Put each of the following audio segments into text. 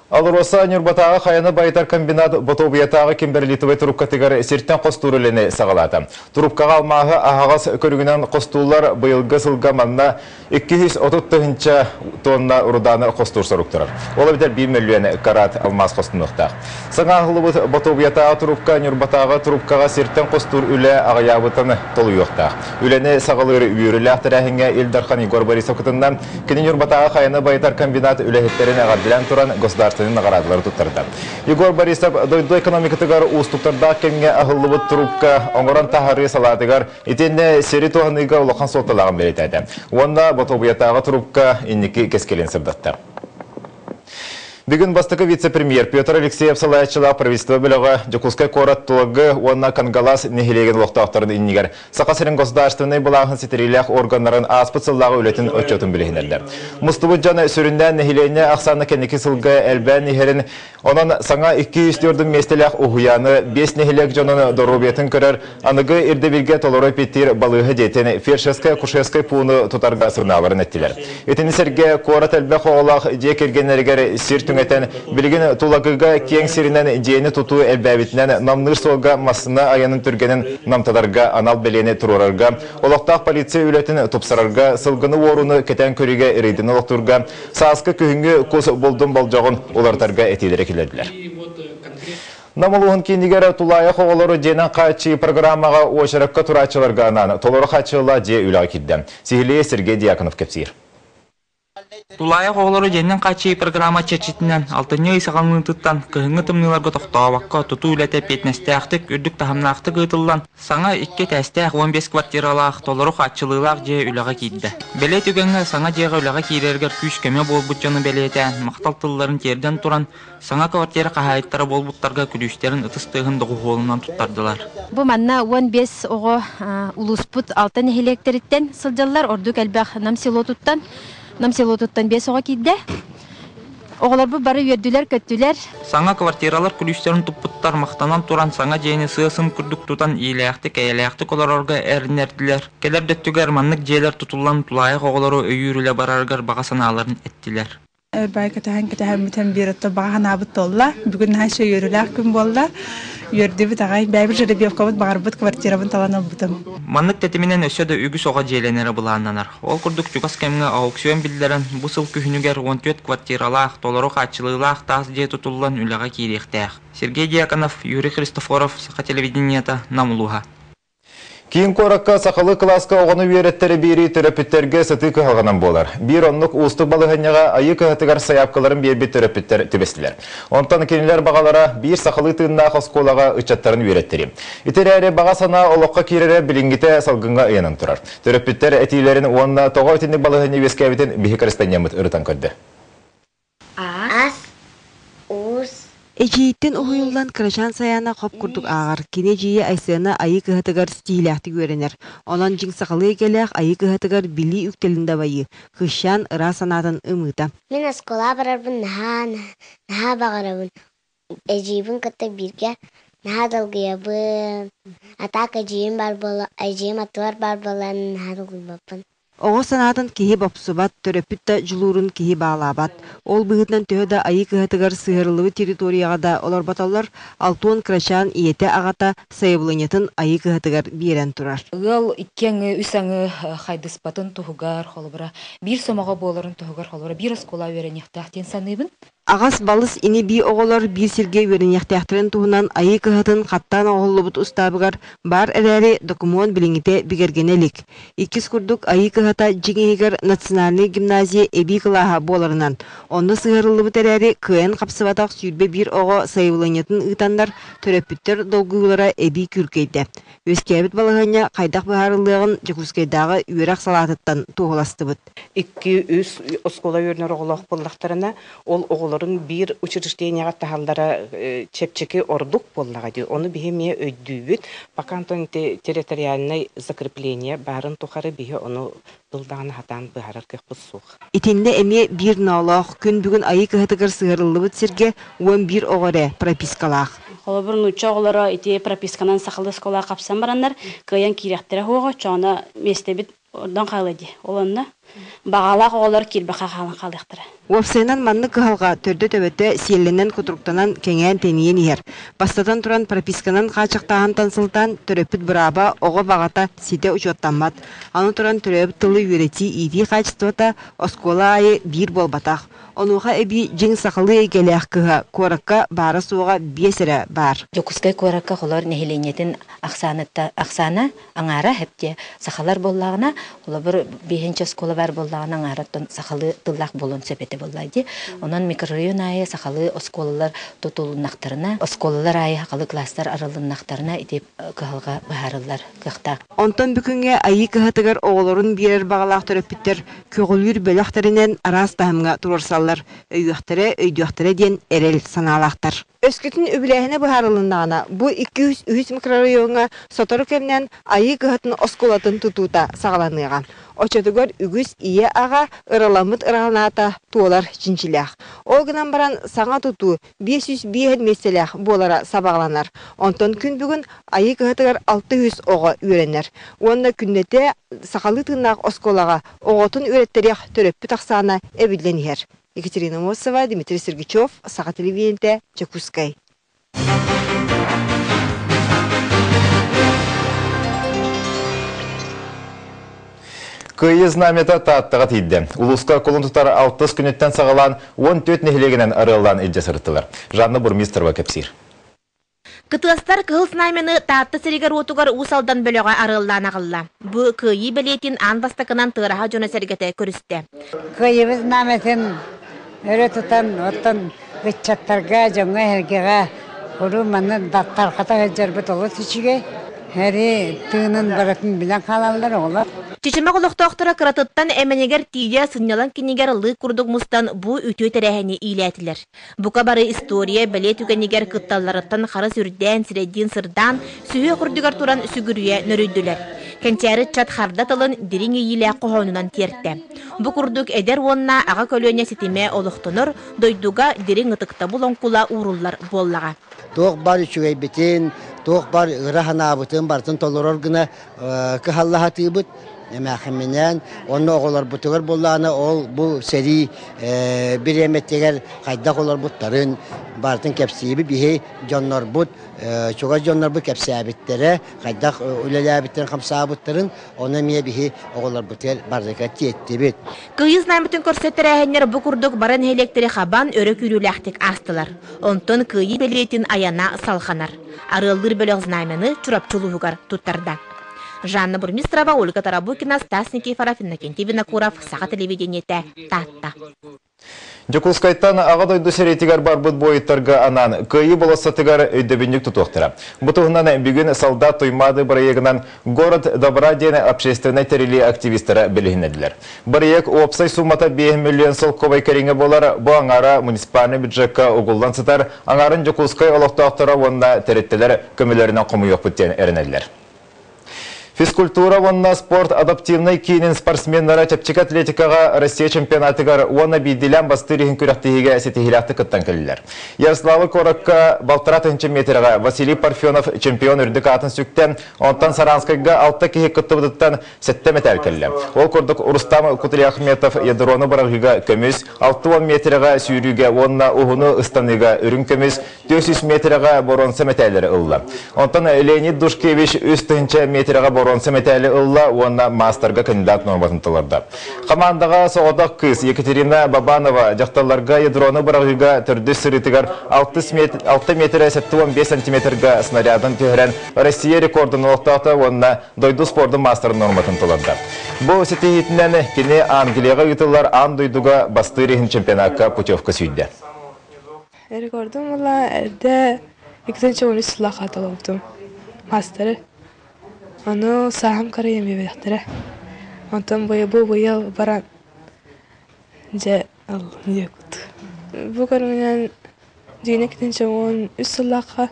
АЛРОСА Ньурбатааҕы хайаны байытар комбинат Ботуобуйатааҕы кимберлитовай трубкатыгар сиртэн хостуур үлэни саҕалаата. Трубкаҕа алмааһы аһаҕас көрүҥүнэн хостууллар, быйылгы сылга манна 230 тыһыынча тонна руданы хостуур сорук турар. Ол эбэтэр 1 мөлүйүөн карат алмаас хостонуохтаах. Саҥа аһыллыбыт Ботуобуйатааҕы трубка Ньурбатааҕы трубкаҕа сиртэн хостуур үлэ аҕыйаабытын толуйуохтаах. Үлэни саҕалыыр үөрүүлээх тэрээһиҥҥэ Ил Дархан Егор Борисов кытынна. Кини Ньурбатааҕы хайаны байытар комбинат үлэһиттэрин эҕэрдэлээн туран государственнай наҕараадалары туттарда. Егор Борисов дойду экономикатыгар уустуктардаах кэмҥэ аһыллыбыт трубка оҥорон таһаарыы салаатыгар итиэннэ сири туһаныыга улахан суолталааҕын бэлиэтээтэ. Уонна Ботуобуйатааҕы трубка инники кэскилин сырдатта. Бүгүн бастакы вице-премьер Петр Алексеев салайааччылаах правительство бөлөҕө Дьокуускай куорат Тулагы уонна Кангалас нэһилиэгин олохтоохторун иннигэр Саха сирин государственнай былааһын ситириилээх органнарын ааспыт сыллааҕы үлэтин отчуотун билиһиннэрдэ. Мустубут дьон сүрүннээн нэһилиэнньэ ахсаана кэнники сылга элбээн иһэрин, онон саҥа 204 миэстэлээх уһуйааны, биэс нэһилиэк дьонун доруобуйатын көрөр, аныгы ирдэбилгэ толору эппиэттиир балыыһа дьиэтин, фельдшерскай-акушерскай пууну тутарга сынааларын эттилэр. Итини сэргэ куорат элбэх оҕолоох дьиэ кэргэннэригэр сир түҥэтэн, билигин Тулагыга киэҥ сиринэн дьиэни тутуу элбээбитинэн намныыр суолга массыына айанын түргэнин намтатарга анал бэлиэни туруорарга, олохтоох полиция үлэтин тупсарарга, сылгыны уорууну кэтээн көрүүгэ рейдини олохтуурга, сааскы күһүҥҥү кус булдун болдьоҕун уларытарга этиилэри киллэрдилэр. Нам улууһун киинигэр тулаайах оҕолору дьиэнэн хааччыйыы программаҕа уочаракка турааччыларга анаан толору хааччыллаах дьиэ үлэҕэ киирдэ. Сиһилии Сергей Дьяконов кэпсиир. Тулаайах оҕолору дьиэнэн хааччыйыы программа чэрчитинэн алтынньы ый саҕаланыытыттан кыһыҥҥы тымныыларга тохтообокко тутуу үлэтэ эппиэтинэстээхтик, үрдүк таһымнаахтык ыытыллан, саҥа икки этээстээх 15 квартиралаах толору хааччылыылаах дьиэ үлэҕэ киирдэ. Бэлиэ түгэҥҥэ саҥа дьиэҕэ үлэҕэ киирэригэр күүс-көмө буолбут дьону бэлиэтээн, махтал тылларын тиэрдэн туран, Саҥа квартира хаһаайыттара буолбуттарга күлүүстэрин ытыс тыаһын доҕуһуолунан туттардылар. Бу манна 15 оҕо улууспут алта нэһилиэктэриттэн сылдьаллар. Ордук элбэх Нам селотуттан. Нам селотуттан 5 оҕо киирдэ. Оҕолорбут бары үөрдүлэр-көттүлэр. Саҥа квартиралар күлүүстэрин туппуттар махтанан туран саҥа дьиэни сыа-сым курдук тутан иилээхтик, эйэлээхтик олорорго эрэннэрдилэр. Кэлэр да өттүгэр маннык дьиэлэр тутуллан тулаайах оҕолору өйүүр үлэ барарыгар баҕа санааларын эттилэр. Бай кэтэһэн кэтэһэммитин биир отто баҕа санаабыт туолла. Бүгүн наһаа үчүгэй үөрүүлээх күн буолла. Үөрдүбүт аҕай. Бэйэбит жеребьевкабыт баҕарбыт квартирабын талан ылбытым. Маннык тэтиминэн өссө да үгүс оҕо дьиэлэнэрэ былааннанар. Ол курдук чугас кэмҥэ аукцион биллэрэн, бу сыл күһүнүгэр 14 квартиралаах, толору хааччылыылаах таас дьиэ тутуллан үлэҕэ киириэхтээх. Сергей Дьяконов, Юрий Христофоров, Саха телевидениета, Нам улууһа. Киин куоракка сахалыы кылааска оҕону үөрэттэрэ биэрии төрөппүттэргэ сытыы кыһалҕанан буолар. Биир оннук уустук балаһыанньаҕа Айыы кыһатыгар сайаапкаларын биэрбит төрөппүттэр түбэстилэр. Онтон кинилэр баҕалара биир сахалыы тыыннаах оскуолаҕа ыччаттарын үөрэттэрии. Ити эрээри баҕа санаа олоххо киирэрэ билиҥҥитэ салгыҥҥа ыйанан турар. Төрөппүттэр этиилэрин уонна тоҕо итинник балаһыанньа үөскээбитин биһи корреспондеммыт ырытан көрдө. Ас, уус, Эдьиийиттэн уһуйуллан кырачаан Сайаана хоп курдук ааҕар. Кини эдьиийэ Айсыана Айыы кыһатыгар ситиһиилээхтик үөрэнэр. Онон дьиҥ сахалыы эйгэлээх Айыы кыһатыгар билии үктэлин дабайыы, кыысчаан ыраас санаатын ымыыта. Мин оскуолаҕа барарбын наһаа наһаа баҕарабын. Эдьиийбин кытта бииргэ наһаа долгуйабын. А так эдьиийим баар буола эдьиийим аттыбар баар буолан наһаа долгуйбаппын. Оҕо санаатын киһи бопсубат, төрөппүт да дьулуурун киһи баалаабат. Ол быһыытынан төһө да Айыы кыһатыгар сыһыарыллыбыт территорияҕа да олорботоллор, Алтуон кырачаан ийэтэ-аҕата сайабылыанньатын Айыы кыһатыгар биэрэн турар. Ыал икки аҥы, үс аҥы хайдыспатын туһугар, холобура, биир сомоҕо буоларын туһугар, холобура, биир оскуола үөрэниэхтээх диэн саныыбын. Аҕас-балыс ини-бии оҕолор биир сиргэ үөрэниэхтээхтэрин туһунан Айыы кыһатын хаттаан оҥоһуллубут устаабыгар баар эрээри, докумуон билиҥҥитэ бигэргэнэ илик. Иккис курдук Айыы кыһата дьиҥ иһигэр национальнай гимназия эбии кылааһа буоларынан, онно сыһыарыллыбыт эрээри, кыайан хапсыбатах 21 оҕо сайабылыанньатын ыытаннар, төрөппүттэр долгуйуулара эбии күүркэйдэ. Үөскээбит балаһыанньа хайдах быһаарыллыаҕын Дьокуускайдааҕы үөрэх салаатыттан туоһуластыбыт. Икки, үс оскуола үөрэнэр оҕолоох буоллахтарына, ол оҕолорун биир учреждениеҕа таһаллара чэпчэки ордук буоллаҕа дии. Ону биһи эмиэ өйдүүбүт. Пока Антон ити территориальнай закрепление баарын тухары биһи ону тылдаҕына сатаан быһаарар кыахпыт суох. Итиннэ эмиэ биир ноолоох, күн бүгүн Айыы кыһатыгар сыһыарыллыбыт сиргэ 11 оҕо эрэ пропискалаах. Холобур, нуучча оҕолоро ити прописканан сахалыы оскуолаҕа хапсан бараннар, кыайан киириэхтэрэ суоҕа, оччоҕуна миэстэбит. Ордон хаалыа дии. Ол онно баҕалаах оҕолор киирбэххэ хаалан хаалыахтара. Уопсайынан маннык кыһалҕа төрдө-төбөтө сиэллэнэн-кутуруктанан кэҥээн-тэнийэн иһэр. Бастатан туран, прописканан хааччахтааһынтан сылтаан төрөппүт бырааба, оҕо баҕата ситэ учуоттаммат. Аны туран, төрөөбүт тылы үөрэтии-иитии хаачыстыбата оскуола аайы биир буолбатах. Онуоха эбии дьиҥ сахалыы эйгэлээх кыһа куоракка баара-суоҕа биэс эрэ баар. Дьокуускай куоракка холор нэһилиэнньэтин ахсааныта ахсаана аҥаара эптиэ сахалар буоллаҕына, холобур, биэһинчэ оскуола баар буоллаҕына аҥаараттан сахалыы тыллаах буолуон сөп этэ буоллаа дии. Онон микрорайон аайы сахалыы оскуолалар тутулуннахтарына, оскуолалар аайы сахалыы класстар арыллыннахтарына ити кыһалҕа быһаарыллар кыахтаах. Онтон бүгүҥҥэ Айыы кыһатыгар оҕолорун биэрэр баҕалаах төрөппүттэр көҕүлүүр бөлөх тэринэн араас таһымҥа туруорсаллар, өйүөхтэрэ, өйдүөхтэрэ диэн эрэл санаалаахтар. Өскөтүн үбүлээһинэ быһаарылыннаҕына, бу 203 микрорайоҥҥа сотору кэминэн Айыы кыһатын оскуолатын тутуута саҕаланыаҕа. Оччотугар үгүс ийэ-аҕа ыраламмыт ыраҕанаата туолар чинчилээх. Ол гынан баран саҥа тутуу 505 миэстэлээх буолара сабаҕаланар. Онтон күн бүгүн Айыы кыһатыгар 600 оҕо үөрэнэр. Уонна күннэтэ сахалыы тыыннаах оскуолаҕа оҕотун үөрэттэриэх төрөппүт ахсаана эбиллэн иһэр. Екатерина Мосова, Дмитрий Сергучев, Саха телевидениетэ, Дьокуускай. Кыайыы знамята Тааттаҕа тиийдэ. Улууска кулун тутар алтыс күнүттэн саҕалаан 14 нэһилиэгинэн арыаллаан илдьэ сырыттылар. Жанна Бурмистрова кэпсиир. Кытыастар Кыһыл Знамяны Таатта сиригэр-уотугар Уус Алдан бөлөҕө арыаллаан аҕалла. Бу кыайыы бэлиэтин аан бастакынан Тыараһа дьоно-сэргэтэ көрүстэ. Кыайыбыт знамятын өрө тутан, оттон ыччаттарга, дьоҥҥо-эһэргэҕэ уруу манна тархата сылдьарбыт олус үчүгэй. Эри тыынын барытын билэн хаалаллар оҕолор. Чычымах олохтоохторо кыратыттан эмэнигэр тиийэ сынньалаҥ кинигэр лыык курдук мустан бу үтүө тэрээһини иилээтилэр. Бука бары история бэлиэ түгэнигэр кытталларыттан харыс үрдээн, сирэйдиин сырдаан, сүһүөх үрдүгэр туран сүгүрүйэ нөрүйдүлэр. Кэнчээри ыччат харда тылын дириҥ иэйиилээх хоһоонунан тиэртэ. Бу курдук эдэр уонна аҕа көлүөнэ ситимэ олохтонор, дойдуга дириҥ ытыктабыл оҥкула ууруллар буоллаҕа. Туох бар үчүгэйбитин, туох бар ыра санаабытын барытын толорор гына кыһалла сатыыбыт. Эмээхиминээн онно оҕолорбутугар буоллаҕына ол бу сэрии бириэмэтигэр хайдах олорбуттарын барытын кэпсиибит. Биһи дьоннорбут, чугас дьоннорбут кэпсээбиттэрэ, хайдах үлэлээбиттэрин, хамсаабыттарын, ону эмиэ биһи оҕолорбутугар барытыгар тиэттибит. Кыайыы знамятын көрсө тэрээһиннэр бу курдук бары нэһилиэктэри хабан өрө күүрүүлээхтик аастылар. Онтон Кыайыы бэлиэтин айана салҕанар. Арыаллыыр бөлөх знамяны Чурапчы улууһугар туттарда. Жанна Бурмистрова, Ольга Тарабукина, Стас Никифоров, Иннокентий Винокуров, Саха телевидениетэ, Таатта. Дьокуускайтан Аҕа дойду сэриитигэр барбыт буойуттарга анаан Кыайыы болуоссатыгар өйдөбүнньүк тутуохтара. Бу туһунан бүгүн Солдат Туймаады бырайыагынан Город добра диэн общественнай тэрилии активистара билиһиннэрдилэр. Бырайыак уопсай суумата 5 миллион солкуобай кэриҥэ буолар, бу аҥаара муниципальнай бюджекка угуллан сытар, аҥаарын Дьокуускай олохтоохторо уонна тэрилтэлэр көмөлөрүнэн хомуйуохпут диэн эрэнэллэр. Физкультура уонна спорт адаптивнай киинин спортсменнара чэпчэки атлетикаҕа Россия чемпионатыгар уонна биирдиилээн бастыыр иһин күрэхтэһиигэ ситиһиилээхтик кыттан кэллилэр. Ярославы куоракка балтараа тыһыынча миэтэрэҕэ Василий Парфенов чемпион үрдүк аатын сүктэ, онтон Саранскайга алта киһи кыттыбытыттан сэттэ мэтээл кэллэ. Ол курдук Рустам Кутуляхметов ядрону быраҕыыга көмүс, 60 миэтэрэҕэ сүүрүүгэ уонна уһуну ыстаныыга үрүҥ көмүс, 400 миэтэрэҕэ боруонса мэтээллэри ылла. Онтон Леонид Душкевич 3000 миэтэрэҕэ боруонса мэтээли ылла уонна маастарга кандидат нуорматын толордо. Хамаандаҕа соҕотох кыыс Екатерина Бабанова дьахталларга ядрону быраҕыыга төрдүс сырыытыгар 6 миэтэрэ 75 сантиметрга снарядын түһэрэн Россия рекордун олохтоото уонна дойду спордун маастарын нуорматын толордо. Бу ситиһиитинэн кини Англияҕа ыытыллар аан дойдуга бастыыр иһин чемпионакка путевка сүүйдэ. Рекордум була эрдэ 2013 сыллаахха толорбутум маастары. Ону сааһым карайан биэрбэтэхтэрэ. Онтон бу быйыл баран дьэ ыллым Бу көрүҥүнэн дьиҥэ 2013 сыллаахха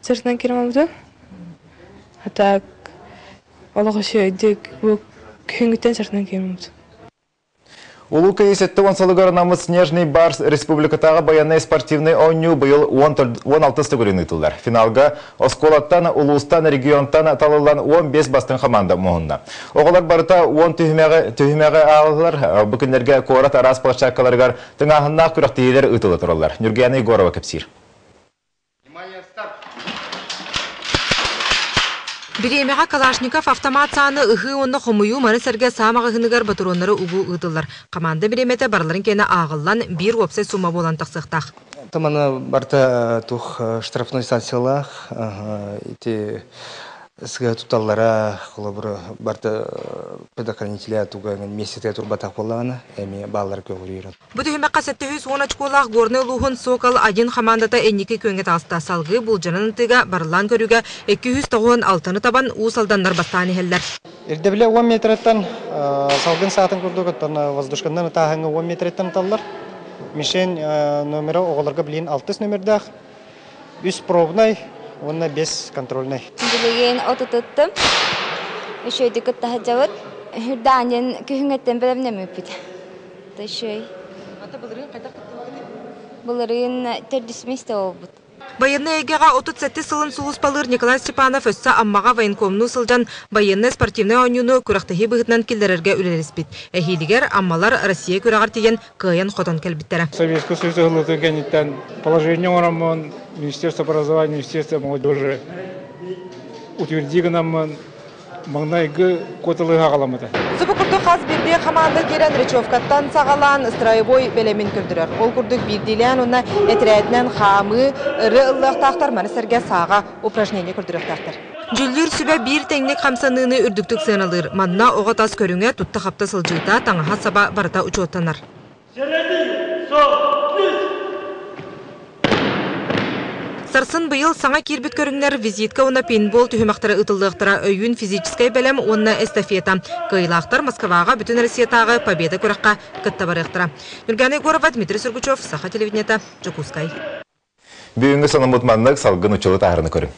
сырсынан киирэн барбытым. А так олох үчүгэйдик бу күһүҥҥүттэн сырсынан киирэн барбытым. Улуу Кыайыы 70 сылыгар анаммыт Снежный барс республикатааҕы байыаннай спортивнай оонньуу быйыл 16 төгүлүн ыытыллар. Финалга оскуолаттан, улуустан, регионтан талыллан 15 бастыҥ хамаанда муһунна. Оҕолор барыта 10 түһүмэҕи аалалар. Бу күннэргэ куорат араас площадкаларыгар тыҥааһыннаах күрэхтэһиилэр ыытыла тураллар. Ньургуяна Егорова кэпсиир. Бириэмэҕэ Калашников автомат сааны ыһыы уонна хомуйуу маны сэргэ саа маҕаһыыныгар ботуруоннары угуу ыытыллар. Хамаанда бириэмэтэ барыларын киэнэ ааҕыллан, биир уопсай сумма буолан тахсыахтаах. Тамана барыта тух штрафной санкциялаах ити сыа туталлара холобур барыта предохранителя туга миэстэтэ турбатах буоллаҕына эмиэ бааллар көҕүрүүр. Бу түһүмэххэ 710 очколаах Горнай улууһун Сокол один хамаандата инники күөҥҥэ таҕыста. Салгыы булдьанан ытыыга барыллаан көрүүгэ 296-ны табан Уус Алданнар бастаан иһэллэр. Ирдэбилэ 10 метреттэн салгын саатын курдук оттон воздушканнан ытааһыҥҥа 10 метреттэн ыталлар. Мишень номера оҕолорго билигин алтыс номердаах. Үс пробнай уонна бес контрольнай. Билигин отутуттум. Үчүгэйдик кытта сылдьабыт. Үрдээн күһүҥҥэттэн бэлэмнэммиппит. Үчүгэй. Былырыын төрдүс миэстэ буолбут. Байыаннай эйгэҕэ 37 сылын сулууспалыыр Николай Степанов өссө Аммаҕа военкомнуу сылдьан байыаннай-спортивнай оонньууну күрэхтэһии быһыытынан киллэрэргэ үлэлэспит. Эһиилигэр Аммалар Россия күрэҕэр тиийэн кыайан-хотон кэлбиттэрэ. Советский Союз ыһыллыытын кэнниттэн положение оҥороммун Министерство образования, Министерство молодежи утверди гынаммын маҥнайгы куоталыһа аҕаламмыта. Субу курдук хас биирдии хамаанда киирэн речевкаттан саҕалаан строевой бэлэмин көрдөрөр. Ол курдук биирдиилээн уонна этэрээтинэн хаамыы, ырыа ыллыахтаахтар, маны сэргэ сааҕа упражнение көрдөрүөхтээхтэр. Дьүүллүүр сүбэ биир тэҥник хамсаныыны үрдүктүк сыаналыыр. Манна оҕо тас көрүҥэ, тутта-хапта сылдьыыта, таҥаһа-саба барыта учуоттанар. Сарсын быйыл саҥа киирбит көрүҥнэр визитка уонна пейнтбол түһүмэхтэрэ ыытыллыахтара өйүүн физическэй бэлэм уонна эстафета. Кыайыылаахтар Москваҕа Бүтүн Россиятааҕы Победа күрэххэ кытта барыахтара. Ньургуяна Егорова, Дмитрий Сургучев, Саха телевидениета, Дьокуускай. Бүгүҥҥү сонуммут маннык салгын учулу таһарыны көрүҥ.